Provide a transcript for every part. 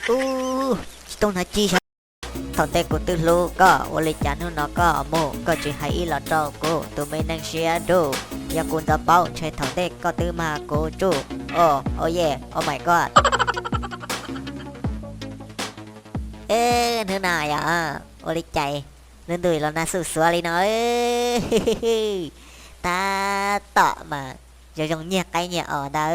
Ub, tsis tau hnov ci os. Thaum ntej kuv twb hlub koj, ua li cas hnub no koj mus koj tsis hais ib los rau kuv tus me neeg siab dub. Yog kuv ntxov paub ntshe thaum ntej koj twb mag kuv tsuj. Oh, oh yeah, oh my god. Eb, hnub no yog ua li cas lub ntuj los nag xuj xuav li no? Tab tom mas zoo zoo nyiag qaib nyiag os ntag,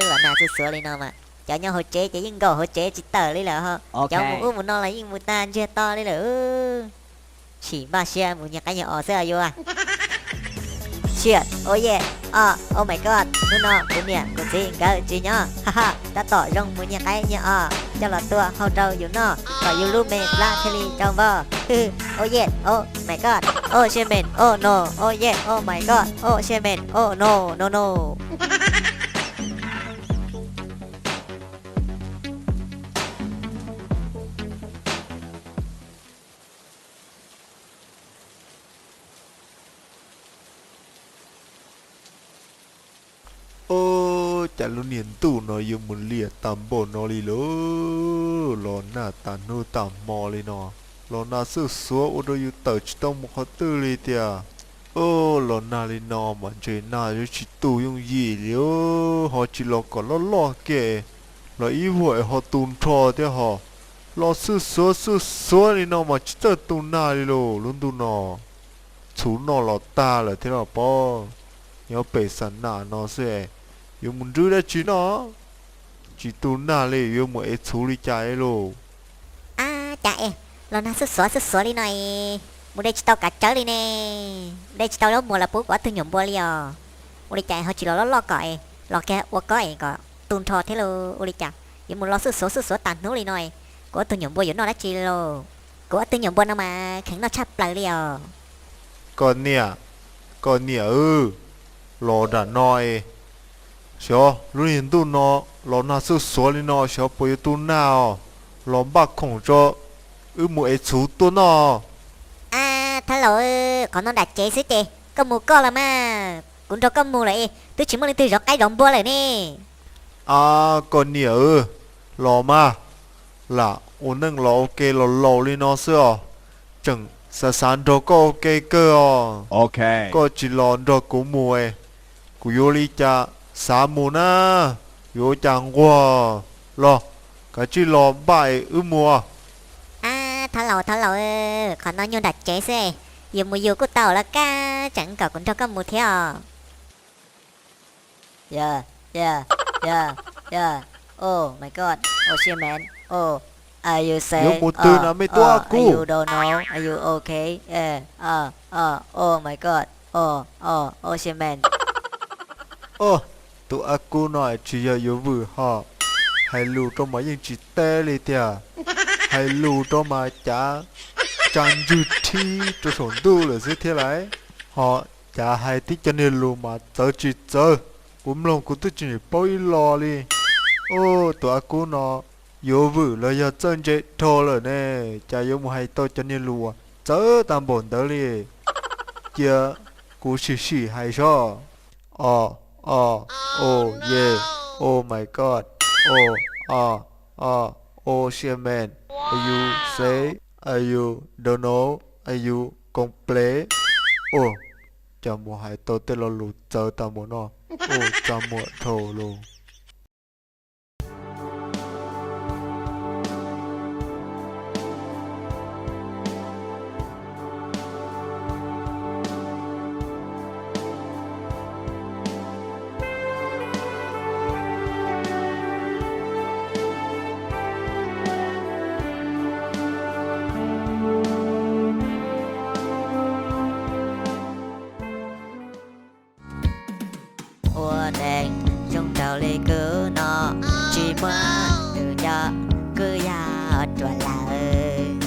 los nag xuj xuav li no mas cov nyob hauv tsev ces yeej nkaum hauv tsev tsis tawm li lawm, cov mus ub mus no los yeej mus tag ntsiag to li lawm. Tsis npaj siab mus nyiag qaib nyiag os xwb yuav. Shit, oh yeah, oh, oh my god, hnub no kuv niam kuv txiv nkawd tsis nyob, ha ha, tab tom zoo mus nyiag qaib nyiag os coj los tua hau rau yus noj kom yus lub me plab thiaj li rau npog. Oh yeah, oh my god, oh shit man, oh no, oh yeah, oh my god, oh shit man, oh no, no no. Ob, cas lub niag ntuj no yuav mus liam tag npaum no li lauj, los nag tas hnub tas hmo li no, los nag xuj xuav ua rau yus tawm tsis tau mus qhov twg li tiag. Ob, los nag li no mas ntshe nag yuav tsis tu yooj yim li, ho tsis los kom loj loj kiag, los ib vuag es ho tu nrho thiab ho. Los xuj xuav xuj xuav li no mas tsis txawj tu nag li lauj, lub ntuj no txhuv noj los tag lawm thiab los pob. Nyob pem xa nam no xwb, yuav mus nrwb dab tsi noj? Tsis tu nag li yuav mus ev txhuv li cas lauj? Ab, cas es los nag xuj xuav xuj xuav li no es mus de tsis tau kav tsawv li ne. De tsis tau zaub muag los pub kuv ob tug nyuam npua li os. Ua li cas ho tsis los loj loj kom es los kiag ua kob es kom tu nrho thiab lauj? Ua li cas yuav mus los xuj xuav xuj xuav tas hnub li no es kuv ob tug nyuam npua yuav noj dab tsi lauj? Kuv ob tug nyuam npua no mas kheev noj tshaj plaws li os. Koj niam, koj niam, los nram no es, xyov lub niag ntuj no los nag xuj xuav li no xyov puas yuav tu nag os. Los npaj khoom tso, wb mus ev txhuv tuaj noj. Ab, thab laus, qhov no nram tsev xwb ces koj mus koj los mas, kuv nrog koj mus lawm es twb tsis muaj leej twg zov qaib zov npua lawm ne. Ab, koj niam, los mas, lam ua neej los ua ke los laus li no xwb os, tseem xav xav nrog koj ua ke kawg os. Koj tsis los nrog kuv mus es kuv yuav li cas xav mus na, yuav ua cas nquag. Los, kav tsij los npaj es wb mus. Ab, thab laus, thab laus, qhov no nyuag nram tsev xwb, yus mus yus kuj tau los kaj, tseem kom kuv nrog koj mus thiab os. Yeah, yeah, yeah, yeah. Oh my god. Oh shit, man. Oh, are you safe? Yuav mus twg na me tub Ab Kub? Are you don't know? Are you okay? Yeah. Uh, uh, oh my god. Oh, oh, oh shit, man. Tus Ab Kub no tsis yog yuav vwm ho, hais lus rau mas yeej tsis teb li tiag. Hais lus rau mas cav tsa ntswg rhib rau saum ntuj lawm xwb thiab lauj. Ho cav hais tib co niag lus mas txawv tsis txawv, kuv mloog kuv twb tsis paub ib lo li. Ub, tus Ab Kub no yuav vwm los yog txawj ntse dhau lawm ne, cas yuav mus hais tau cov niag lus uas txawv tag npaum ntawd li. Cia kuv sim sim hais sob. O, o, o, ye, oh my god, o, o, o, oh shit man, are you safe? Are you don't know? Are you complain? Ub, cas mus hais tau tej lo lus txawv tag npaum no, ub, txaj muag dhau lawm. Ua neeg zoo nraug li kuv no, tsis muaj tus nco kuv yog ruam lawm.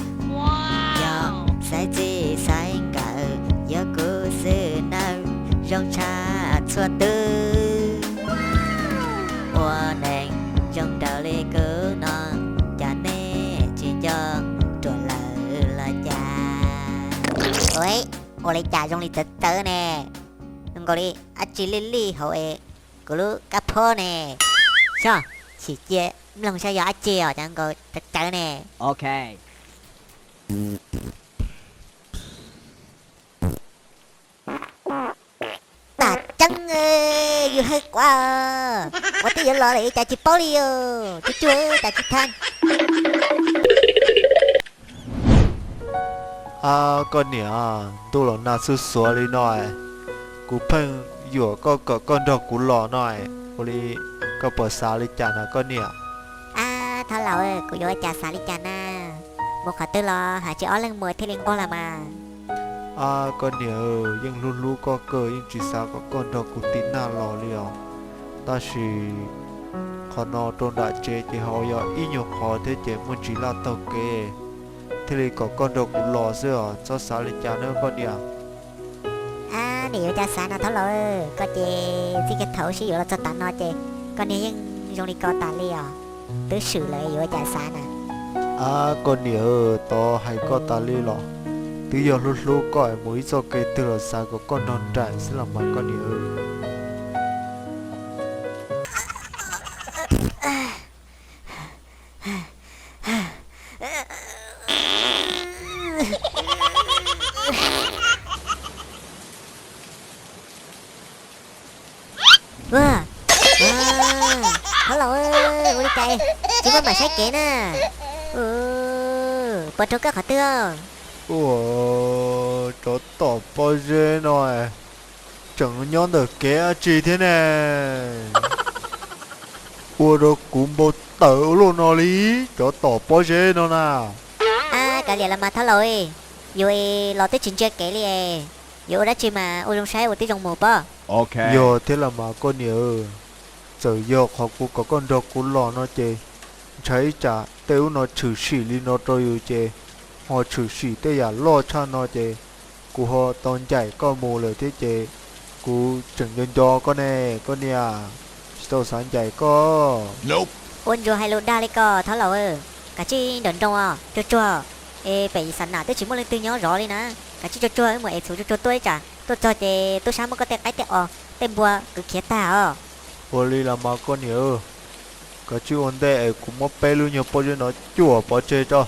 Yog xaiv txij xaiv nkawm, yog kuv xwb nawb zoo tshaj txhua tus. Ua neeg zoo nraug li kuv no, cas nej tsis nco ruam lawm los cas? Ua li cas zoo li txawv txawv ne? Zoo nkaus li dab tsi lij lij hauv es kuv lub kab phob ne. Xyov, Sim cia mloog saib yog dab tsi os, cov nkaus cawv cawv ne. Tam ceeb, yus hais quav, quav twb yuav los lawm cas tsis paub li os, tsuag tsuag cas tsis thaj. Ab koj niam, ntuj los nag xuj xuav li no, kuv pheej yuam koj kom koj nrog kuv los no, ua li koj puas xav li cas na koj niam? Ab thab laus, kuv yuav ua cas xav li cas na, mus qhov twg los hais tsis ob leeg mus thiaj li nquag los mas. Ab koj niam, yeej hlub hlub koj kawg, yeej tsis xav kom koj nrog kuv tiv nag los li os. Tab sis qhov no rau nram tsev ces ho yog ib nyuag qhov thiab ces muaj ntsis laj taug kev, thiaj li kom koj nrog kuv los xwb os, txhob xav li cas nawb koj niam. Ab, nim yuav cas xav no thab laus, koj ces txij kiag thaum sib yuav los txog tav no ces koj niag yeej zoo li ko tas li os. Twb swm lawm yuav cas xav na. Ab koj niam, tod hais koj tas li los, twb yog hlub hlub koj es mus ib txoj kev twg los xav kom koj nrog nraim xwb los mas koj niam. Thab laus, ua li cas tsis muaj mam saib kev na? Puas raug koj qhov twg? Ua, tsov tom pob zeb no tseem nyob ntawm kev dab tsi thiab ne? Ua rau kuv npau taws ua luaj no li, tsov tom pob zeb no na. Ab, kav liam los mas thab laus, yus los twb tsis ntsia kev li, yuav ua dab tsi mas ua zoo saib ua tib zoo mus pob. Yog thiab los mas koj niam, txawm yog qhov kuv kom koj nrog kuv los no ces ntshai ib tsam tej ub no tshwm sim li no rau yus ces ho tshwm sim tej yam loj tshaj no ces kuv ho tau ncaim koj mus lawm thiab ces kuv tseem nco nco koj ne, koj niam, tsis tau xav ncaim koj. Ua ntsuag hais lus dag li ko thab laus, kav tsij nrawm nroos os, tsuag tsuag, es pem Xav Nam twb tsis muaj leej twg nyob zov li na, kav tsij tsuag tsuag wb mus es txhuv tsuag tsuag tuaj ib tsam, tuaj txog ces tub sab muab koj tej qaib tej os tej npua kwv khiav tag os. Ua li los mas koj niam, kav tsij ua ntej es kuv muab peb lub nyuag pob zeb no cuam pov tseg tso.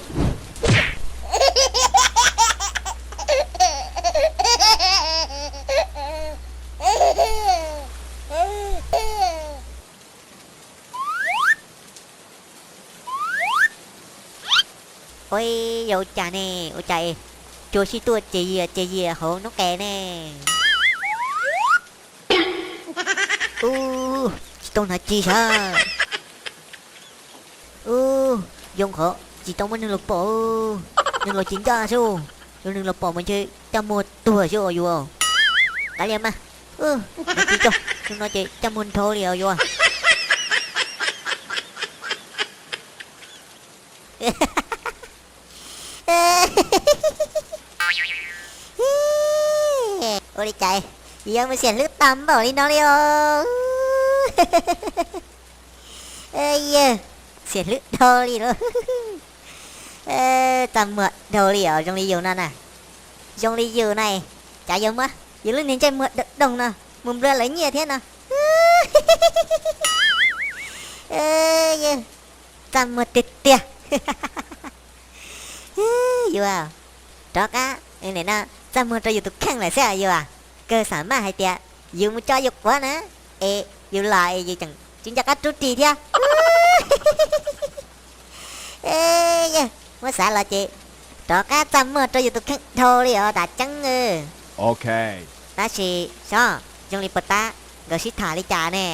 Ua, yog ua cas ne, ua cas cua sib tuaj ces yias ces yias hauv noob qes ne? Ub, tsis tau hnav ci sab. Ub, zoo qhov tsis tau muaj neeg los pom, neeg los ces ncaj xwb, yog neeg los pom mas ntshe caj muag tuag xwb os yus. Kav liam mas, hnav ci tso, zoo no ces caj muag nrhau li os yus. Ua li cas yus yuav mus xiam hlwb tag npaum li no li os? Yawg, xiam hlwb dhau li lauj. Txaj muag dhau li os, zoo li yus no na. Zoo li yus na, cas yuav muab yus lub niag ntsej muag doog doog no mus nplua lawv nyiaj thiab no. Yawg, txaj muag tiag tiag. Yus, rov qab, no txaj muag rau yus tus kheej lawm xwb yus. Kawg xam maj hais tias yus mus tso yus quav na, es yus los es yus tseem tsis nco qab rub ris thiab. Yawg, muab xav los ces rov qab txaj muag rau yus tus kheej dhau li os tas ceeb. Tab sis sob, zoo li puas tab nkawd sib tham li cas ne?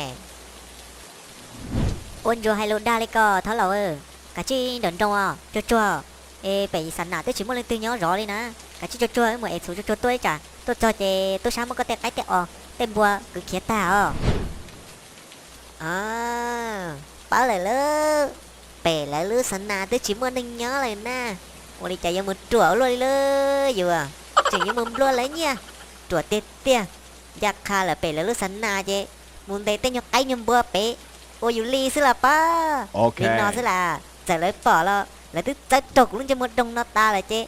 Ua ntsuag hais lus dag li ko thab laus, kav tsij nrawm nroos os, tsuag tsuag, es pem Xav Nam twb tsis muaj leej twg nyob zov li na, kav tsij tsuag tsuag wb mus es txhuv tsuag tsuag tuaj ib tsam, tuaj txog ces tub sab muab koj tej qaib tej os tej npua kwv khiav tag os. Paub lawm lauj, pem lawv lub Xav Nam twb tsis muaj neeg nyob lawm na, ua li cas yuav mus ruam ua luaj li lauj yus, tseem yuav mus nplua lawv nyiaj, ruam tiag tiag, ncaj qha lawm pem lawv lub Xav Nam ces mus ntes tej nyuag qaib nyuag npua pem ua yus li xwb los pob. Li no xwb las, txawm lawv pom los lawv twb txawb raug kuv lub ntsej muag doog no tas lawm ces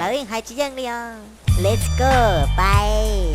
lawv yeej hais tsis yeej li os. Let's go, pais.